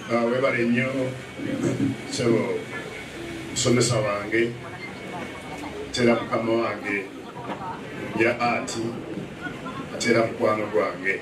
Webale nnyo, sebo musomesa wange, tera mukama wange ya ati, atera mukwano gwange.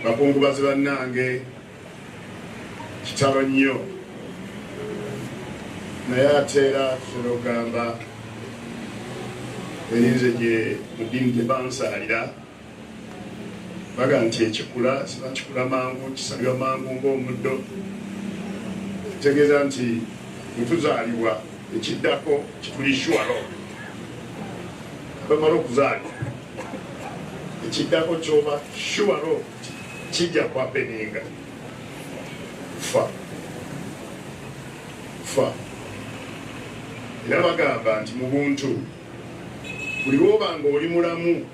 Bakungubazi bannange, kitalo nnyo, naye ate era tutera okugamba erinze gye mu ddiini gye bansaalira, baga nti ekikula siba kikula mangu, kisalibwa mangu ng'omuddo. Kitegeeza nti bwe tuzaalibwa, ekiddako kituli sure, bamala okuzaalibwa, ekiddako kyoba sure kijja kuhappeninga, fa fa. Era bagamba nti mu buntu buli lwoba nga oli mulamu,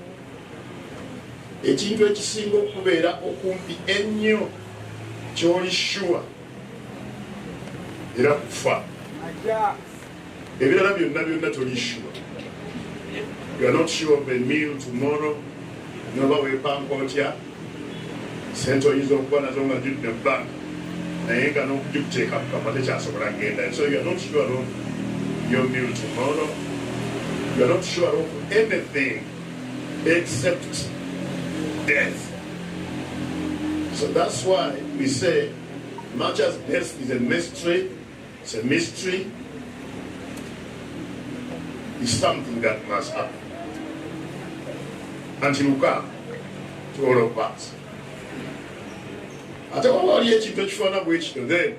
ekintu ekisinga okubeera okumpi ennyo kyoli sure era kufa. Ebirala byonna byonna toli sure. You are not sure of a meal tomorrow. Noba weepanka otya, sente oyinza okuba nazo nga ziri mu bank, naye nga n'okugikuteeka kukama tekyasobola kugenda. So you are not sure of your meal tomorrow. You are not sure of anything except death. So that's why we say, much as death is a mystery, it's a mystery, it's something that must happen until you come to all of us. Ate waba waliyo ekintu ekifaana bwe kityo, then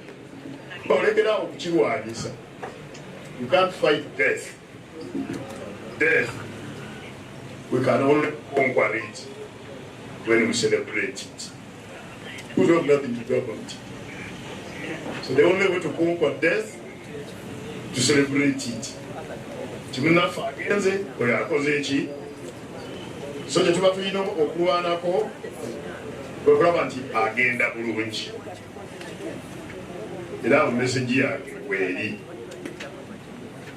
olekerawo okukirwanyisa. You can't fight death. Death, we can only conquer it when we celebrate it. We have nothing to do about it. So the only way to conquer death, to celebrate it. Kimunaffe agenze, oyo akoze eki. So kye tuba tulina okulwanako kwe kulaba nti agenda bulungi. Era awo message yange weeri,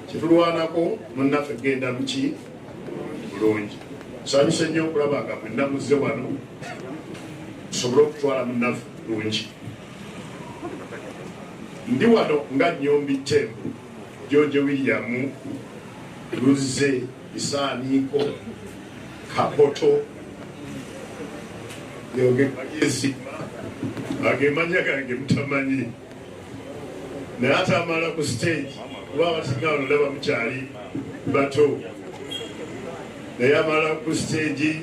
kyetulwanako munnaffe genda muki bulungi. Nsanyuse nnyo okulaba nga mwenna muzze wano tusobole okutwala munnaffe bulungi. Ndi wano nga Nyombi Tembo George William Luzze Bisaaniiko Kapoto Yogebalyesima, agemanya gange mutamanyi, naye ate amala ku stage, kuba abasinga wano ndaba mukyali bato, naye amala ku stage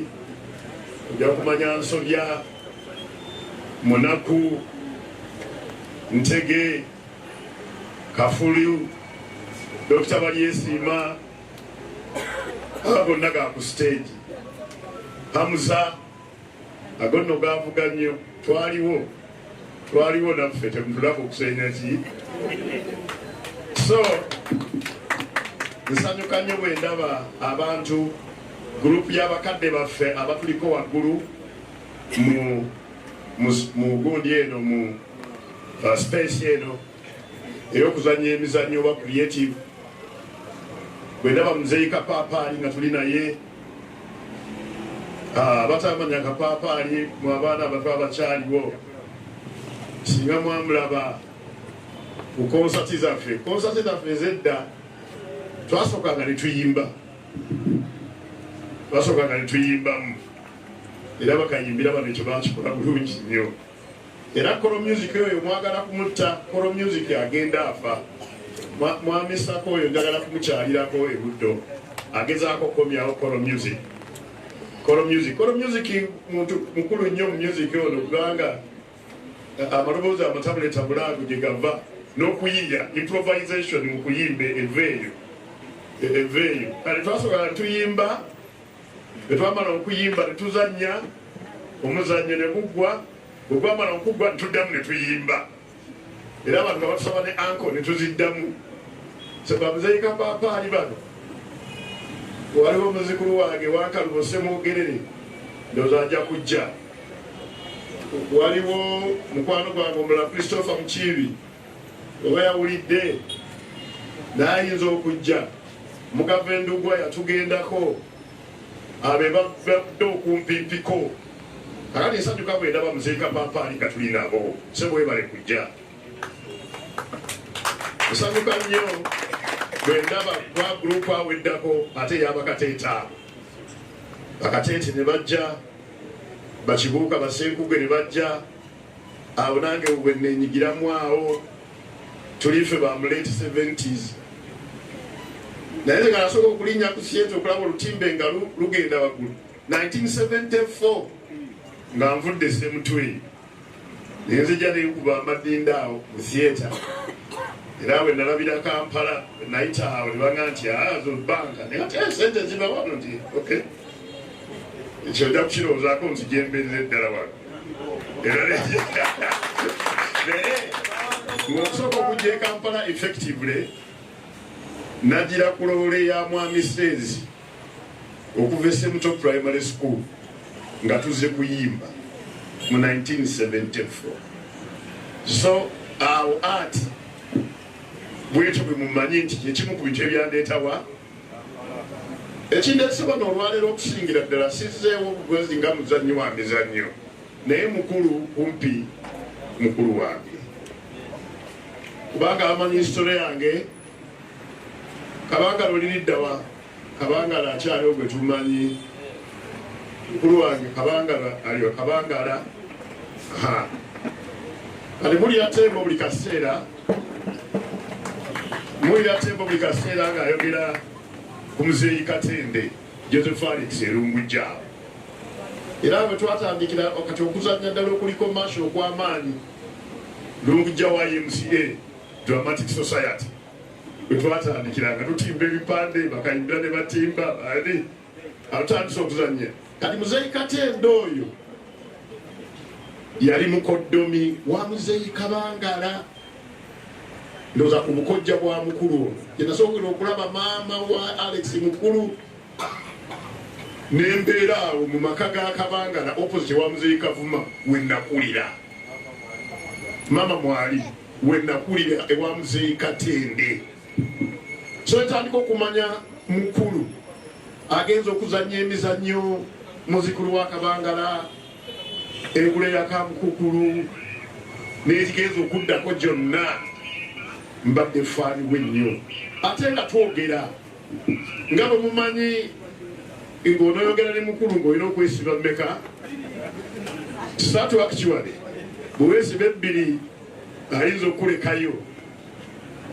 ojja kumanya Nsobya, Munaku, Ntege, Kafulu, Dokita Balyesiima, aba gonna ga ku stage, Hamuza, ago nno gavuga nnyo. Twaliwo, twaliwo naffe, temutulaba okusenya ki. So nsanyuka nnyo bwe ndaba abantu, group y'abakadde baffe abatuliko waggulu mu gundi eno, mu space eno ey'okuzannya emizannyo oba creative. Bwe ndaba Muzeeyi Kapaapaali nga tuli naye. Abatamanya Kapaapaali, mu abaana abato abakyaliwo, singa mwamulaba ku konsati zaffe, konsati zaffe ezedda, twasookanga ne tuyimba, twasookanga ne tuyimbamu, era bakayimbira bano, ekyo bakikola bulungi nnyo. Era choral music oyo mwagala kumutta, choral music agenda afa. Mwamisako oyo njagala kumukyalirako ebuddo, agezaako okukomyawo choral music. Choral music, choral music muntu mukulu nnyo mu music ono, kubanga amaloboozi amatabuletabule ago gye gava, n'okuyiya improvisation mu kuyimba eva eyo, eva eyo. Kale twasooka tuyimba, bwe twamala okuyimba ne tuzannya omuzannyo ne guggwa. Bwe gwamala okuggwa ne tuddamu ne tuyimba, era abantu nga batusaba ne encore ne tuziddamu. So bamuzeeyi Kapaapaali bano, waliwo muzikulu wange Wankalubo Semwogerere, ndowooza ajja kujja. Waliwo mukwano gwange omulala Christopher Mukiibi, oba yawulidde nayinza okujja. Mugava Endugwa yatugendako, abe babadde okumpimpiko. Kakati nsanyuka bwe ndaba Muzeeyi Kapampaali nga tuli nabo. Ssebo webale kujja. Nsanyuka nnyo bwe ndaba kwa gurupu awo eddako ate ey'abakateete abo. Bakateete ne bajja, bakibuuka basenkuge ne bajja, awo nange bwe neenyigiramu awo tuli ffe ba mu late 70s. Naye nze nga nasooka okulinnya ku theatre okulaba olutimbe nga lugenda waggulu 1974 nga nvudde Ssemutwe, ne nzija ne nkuba amadinda awo mu theatre. Era bwe nalabira Kampala nayita awo ne baŋŋamba nti zo banka, naye ate sente ziba wano nti okay, ekyo nja kukirowoozaako nti gyembeerera eddala wano. Era naye ng'okusooka okujja e Kampala effectively nagira ku loole ya Mwami Seezi okuva e Semuto Primary School nga tuzze kuyimba mu 1974. So awo art bwetyo bwe mumanyi nti kyekimu ku bintu ebyandeetawa ekindeese wano olwaleero. Okusingira ddala sizzeewo obugozi nga muzannyi wa mizannyo, naye mukulu kumpi mukulu wange, kubanga abamanyi history yange. Kabangala oliriddawa? Kabangala akyaliwo gwe tumanyi, mukulu wange Kabangala aliwa? Kabangala kati mulya tembo buli kaseera, mulya tembo buli kaseera ng'ayogera ku Muzeeyi Katende Joseph Alex Erungujjaawo. Era bwe twatandikira kati okuzannya ddala okuliko maasha okw'amaanyi, Lungujja wa YMCA Dramatic Society bwe twatandikira nga tutimba ebipande, bakayimbira ne batimba ani atandise okuzannya. Kati Muzeeyi Katende oyo yali mukoddomi wa Muzeeyi Kabangala, ndowooza ku bukojja bwa mukulu ono gyenasookera okulaba maama wa Alex Mukulu, nembeera awo mu maka ga Kabangala opposite wa Muzeeyi Kavuma wenakulira. Maama mwali wenakulira ewa Muzeeyi Katende. So ntandika okumanya mukulu agenza okuzannya emizannyo, muzikulu wa Kabangala, engule ya Kamukukulu n'ekigenza okuddako gyonna, mbadde faaniwe nnyo. Ate nga twogera nga bwe mumanyi ng'onoyogera ne mukulu ng'olina okwesiba mmeka? 3. Actually bwe weesiba 2 ayinza okukulekayo.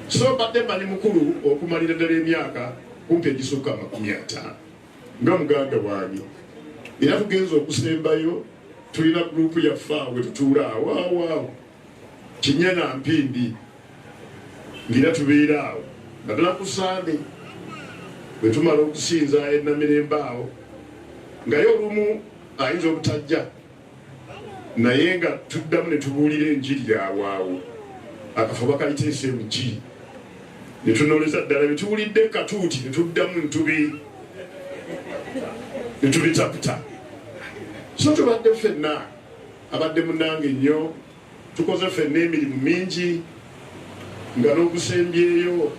So mbadde mmanyi mukulu okumalira ddala emyaka kumpi egisukka 50 nga muganda wange. Era tugenza okusembayo, tulina gurupu yaffe awo wetutuula awo awo awo kinya na mpindi, ng'era tubeera awo naddala ku Sande bwe tumala okusinza enamirembe awo, ngaye olumu ayinza obutajja, naye nga tuddamu ne tubuulira enjiri awo awo akafo bakayita SMG, ne tunoleza ddala bye tuwulidde katuuti, ne tuddamu ne tubitaputa. So tubadde ffenna, abadde munnange nnyo, tukoze ffenna emirimu mingi, nga n'okusembyeyo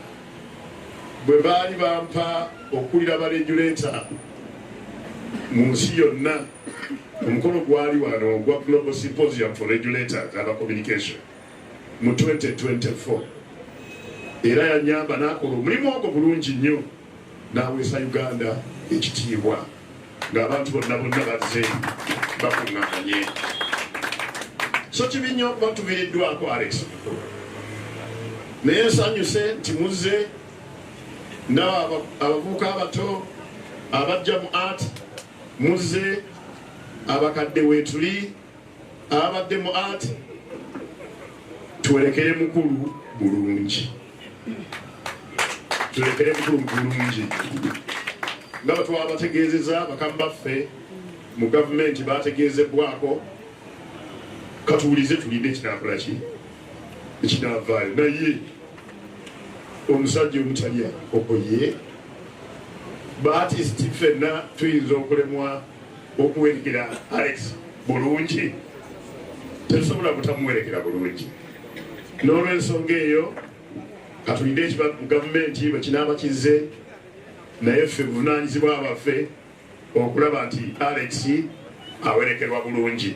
bwe baali bampa okukulira ba regulator mu nsi yonna, omukolo gwali wano ogwa Global Symposium for Regulators aba Communication mu 2024. Era yanyamba n'akola omulimu ogwo bulungi nnyo, n'aweesa Uganda ekitiibwa ng'abantu bonna bonna bazze bakuŋŋaanye. So kibi nnyo okuba tuviiriddwako Alex Mukulu, naye nsanyuse nti muzze. Ndaba abavubuka abato abajja mu art muzze, abakadde weetuli, ababadde mu art tuwerekere mukulu bulungi, tulekere mukulu bulungi. Nga bwe twabategeezeza, bakama baffe mu gavumenti bategeezebwako. Katuwulize, tulinde ekinakola ki ekinaavaayo. Naye omusajja omutalya okoye ba artist ffenna tuyinza okulemwa okuwerekera Alex bulungi? Tetusobola butamuwerekera bulungi. N'olwensonga eyo katulinde ekiba mu gavumenti bwe kinaaba kizze, naye ffe buvunaanyizibwa bwaffe okulaba nti Alex Awerekerwa bulungi.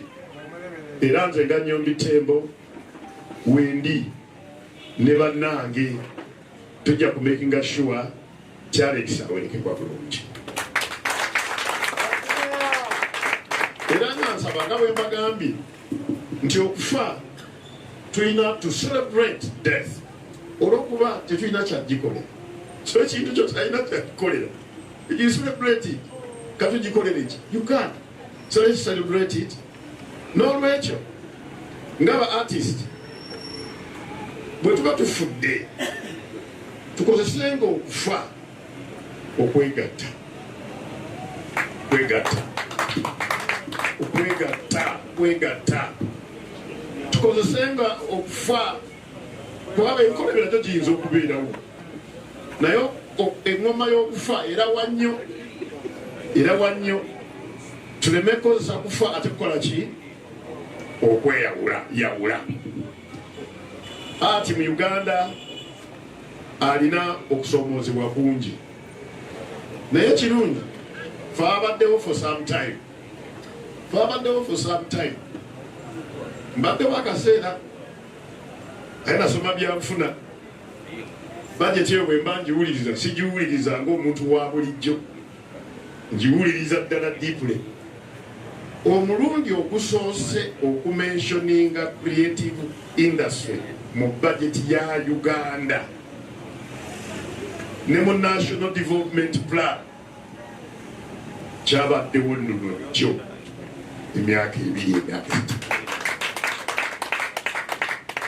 Era nze nga Nyombi Tembo wendi ne bannange tujja ku makinga sure ti Alex awerekerwa bulungi. Era nga nsaba nga bwe mbagambye nti okufa tulina to celebrate death, olwokuba tetulina kyagikolera. So ekintu kyo talina kyagikolera, you celebrate it. Katugikolere ki? You can't. So let's celebrate it. N'olwekyo nga ba artist bwe tuba tufudde, tukozesenga okufa okwegatta, kwegatta, okwegatta, kwegatta. Tukozesenga okufa, kubanga ebikola ebiragyo giyinza okubeerawo, naye eŋŋoma y'okufa era wannyo, era wannyo. Tuleme kukozesa kufa ate kukola ki? Okweyawula yawula. Ati mu Uganda alina okusoomoozebwa kungi, naye kirungi fe abaddewo for some time, fe abaddewo for some time. Mbaddewo akaseera, naye nasoma byanfuna. Bajeti eyo bwe mba ngiwuliriza, sigiwuliriza ng'omuntu wa bulijjo, ngiwuliriza ddala deeply. Omulundi ogusoose okumentioninga creative industry mu budget ya Uganda ne mu National Development Plan kyabaddewo nnuno kyo emyaka 2, emyaka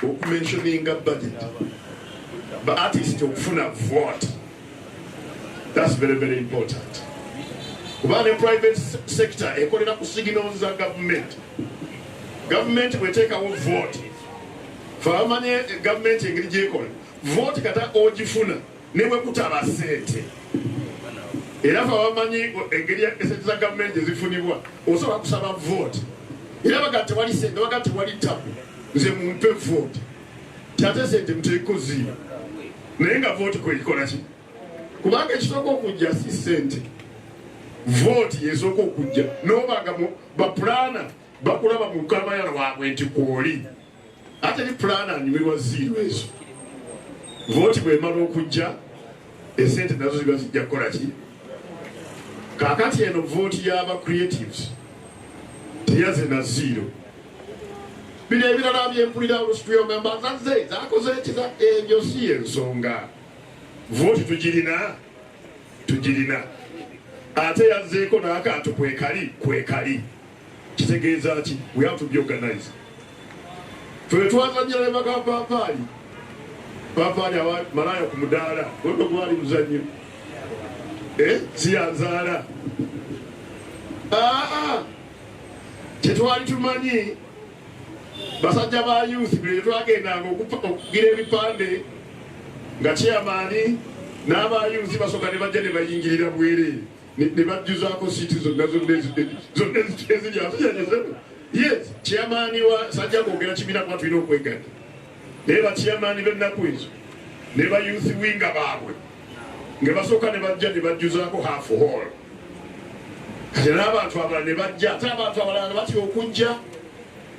3, okumentioninga budget ba artist okufuna vote. That's very, very important, kuba ne private sector ekolera ku signals za government. Government bweteekawo vote, fe abamanye gavumenti engeri gyekola, vote kata ogifuna ne bwe kutaba sente. Era fe abamanyi engeri esente za gavumenti ezifunibwa, osobola kusaba vote era baga tewali sente, baga tewali tabu, nze mumpe vote, kyate sente muteeko zero, naye nga vote kwekikola ki? Kubanga ekisooka okujja si sente, vote yesooka okujja. Nobanga bapulana bakulaba mu kamayala waabwe nti kwoli, ate ni pulana anyumirwa zero ezo. Vote bwemala okujja, esente nazo ziba zijja kukola ki? Kakati eno vote y'aba creatives teyaze na zero. Bino ebirala byempulira olusituyogamba zazze zakoze ekiza, ebyo si ensonga. Vote tugirina, tugirina, ate yazzeeko n'akantu kwekali, kwekali. Kitegeeza ki? We have to be organized. Ffe twazanyira ne baka paapaali, paapaali awa malaya ku mudaala, gwendo gwali muzannyo, si yanzaala. Aa, kyetwali tumanyi, basajja ba youth, buli twagendanga okugira ebipande nga chairman n'aba youth basooka ne bajja ne bayingirira bwereere ne bajjuzaako siiti zonna zonna zonna eziri awo. Yes, chairman wa sajja kwogera kibiina kuba tulina okwegatta, naye ba chairman b'ennaku ezo ne ba youth winger baabwe nga basooka ne bajja ne bajjuzaako half hall. Kati n'abantu abalala ne bajja, ate abantu abalala batya okujja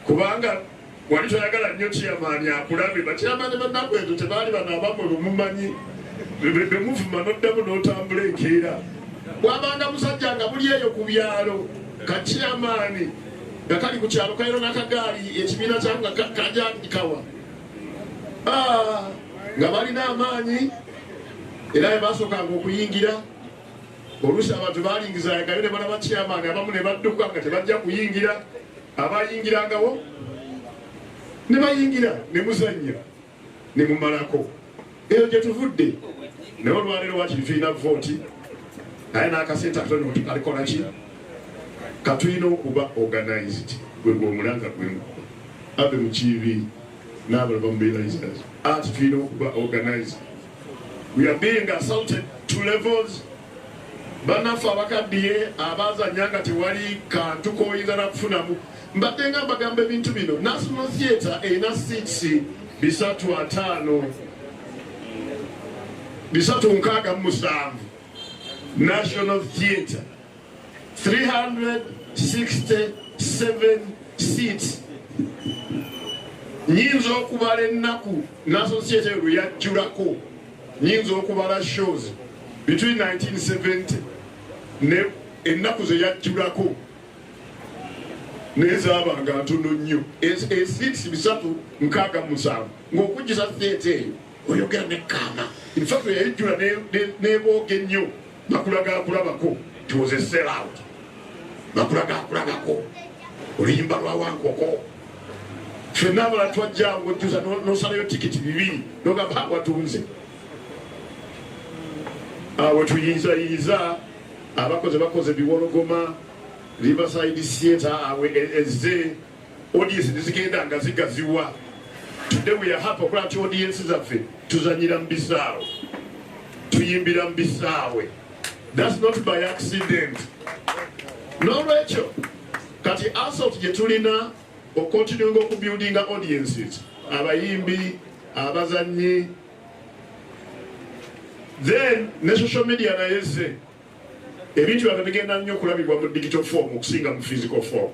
kubanga wali toyagala nnyo chairman akulabe. Bachairman b'ennaku ezo tebaali bano abamwe bemumanyi, bemuvuma n'oddamu n'otambula enkeera. Bwabanga musajja nga buli eyo ku byalo, ka chairman nga kali ku kyalo kalina n'akagaali, ekibiina kyako nga kajandikawa, nga balina amaanyi. Era bwe basookanga okuyingira, oluusi abantu balingizangayo ne balaba chairman, abamu ne badduka nga tebajja kuyingira. Abayingirangawo ne bayingira ne muzannya ne mumalako. Eyo gye tuvudde, naye olwaleero wakiri tulina vooti, naye n'akasente akatono tukalikola ki? Katulina okuba organized. Gwe gwomulanga gwemukuba ave mu kibi n'abalala bamobilizers ati tulina okuba organized. We are being assaulted to levels. Bannaffe abakaddiye abazanya nga tewali kantu koyinza nakufunamu. Mbadde nga mbagamba ebintu bino, National Theatre erina seats 350, 367. National Theatre, 367. 7 seats. Nyinza okubala ennaku National Theatre lwe yajjulako, nyinza okubala shows between 1970 ne ennaku ze yajjulako, naye zaabanga ntono nnyo. Eseats 367 ng'okujjuza theatre eyo oyogera nekaama. In fact, yayijjula nebooga ennyo. Makula gakulabako, it was a sell out. Makula gakulabako, oluyimba lwa Wankoko, ffenna abalala twajjangu ojjuza nosalayo tikiti bibiri nogamba watunze. Awo tuyinzayiza abakoze bakoze Biwologoma, Riverside Theatre, awe ezze audience nezigenda nga zigaziwa. Today we are happy okulaba nti audience zaffe tuzanyira mu bisaawe, tuyimbira mu bisaawe. That's not by accident. N'olwekyo kati asset gye tulina okontinuinga okubuildinga audiences, abayimbi, abazannyi, then ne social media naye ezze. Ebintu byaffe bigenda nnyo okulabibwa mu digital form okusinga mu physical form.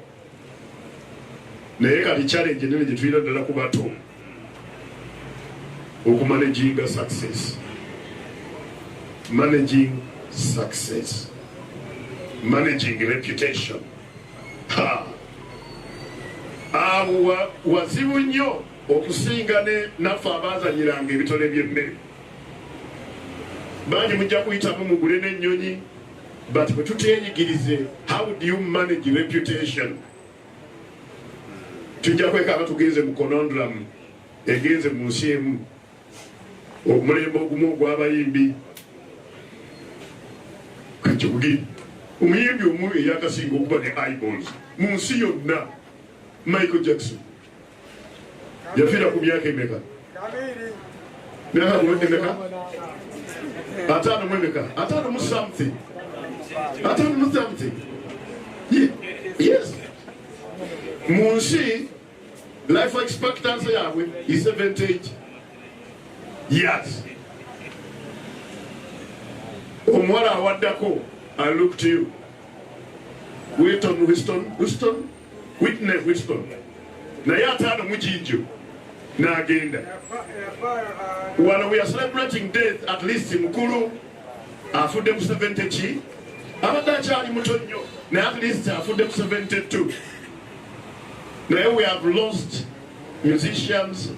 Naye kati challenge enene gye tulina ddala ku bato okumanaginga success, managing success, managing reputation. Ha, awo wazibu nnyo okusinga ne naffe abaazanyiranga ebitole by'emmere. Bangi mujja kuyitamu mugule n'ennyonyi, but bwe tuteyigirize how do you manage reputation, tujja kwekanga tugenze mu conundrum egenze mu nsi emu. Omulembe ogumu ogw'abayimbi kakikugi, omuyimbi omu eyakasinga okuba ne eyeballs mu nsi yonna, Michael Jackson, yafiira ku myaka emeka? Myaka emeka? Ataano mu emeka? Ataano mu something, ataano mu something. Yes, mu nsi life expectancy yaabwe is 78 years. Omuwala awaddako, I look to you, Wilton Winston, Winston, Whitney Winston, naye ataano mu giigyo n'agenda. Wano we are celebrating death. At least mukulu afudde ku 70 ki, abadde akyali muto nnyo, naye at least afudde ku 72. Naye we have lost musicians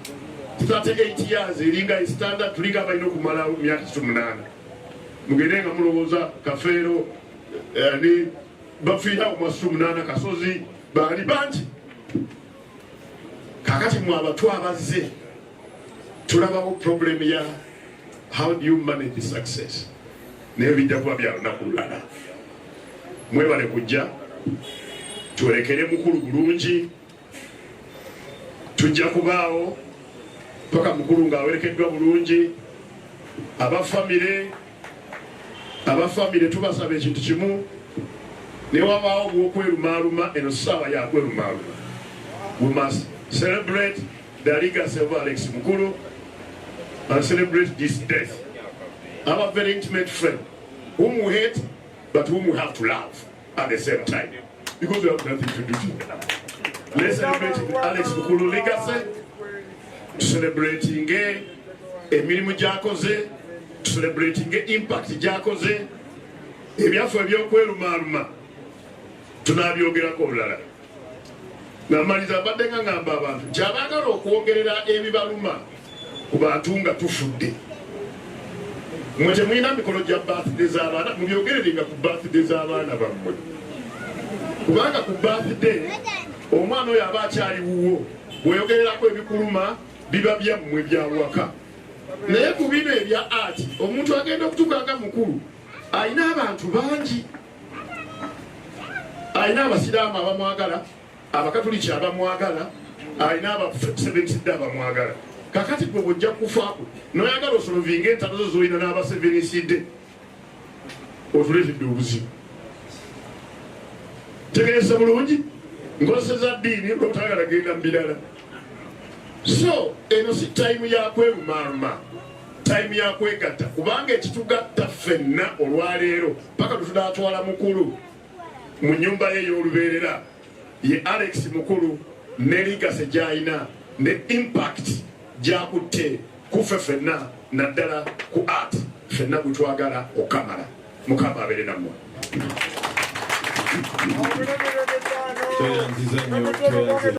38 years eringa standard. Tulinga abalina okumala myaka 68. Mugende nga mulowooza Kafeero ni bafiirawo mu 68, Kasozi, baali bangi. Kakati mwe abato abazze, tulabawo problem ya how do you manage success, naye bijja kuba bya lunaku lulala. Mwebale kujja, tuwerekere mukulu bulungi. Tujja kubaawo paka mukulu ng'awerekeddwa bulungi. Abafamire tubasaba ekintu kimu: ne wabaawo bwokwerumaaluma, eno ssaawa yakwerumaaluma. We must celebrate the legacy of Alex Mukulu and celebrate this death, our very intimate friend whom we hate but whom we have to love at the same time because we have nothing to do. Let's celebrate Alex Mukulu legacy, celebrating emirimu gyakoze, celebrating impact gyakoze. Ebyaffe ebyokwerumaaluma tunabyogerako olulala. Namaliza, mbadde nga ngamba abantu nti abaagala okwongerera ebibaluma ku bantu nga tufudde, mwe temulina mikolo gya birthday z'abaana, mubyogererenga ku birthday z'abaana bammwe, kubanga ku birthday omwana oyo aba akyali wuwo. Bweyogererako ebikuluma biba byammwe byawaka. Naye ku bino ebya art, omuntu agenda okutuuka nga mukulu alina abantu bangi, alina abasiraamu abamwagala, abakatuliki abamwagala, alina abasevensidde abamwagala. Kakati gwe bwojja kufaako noyagala osolovinga entalo zo zolina n'abasevensidde, otuleetedde obuzibu. Tegeeza bulungi, nkozeseza ddiini olwobutayagala genda mu birala. So eno si time ya kwerumaaluma, time ya kwegatta, kubanga ekitugatta ffenna olwaleero paka lwe tunaatwala mukulu mu nnyumba ye ey'olubeerera. Ye Alex Mukulu ne legacy gy'alina ne impact gy'akutte ku ffe ffenna, naddala ku art ffenna gwe twagala okamala. Mukama abeere nammwe. Tweyanziza nnyo, tweyanziza.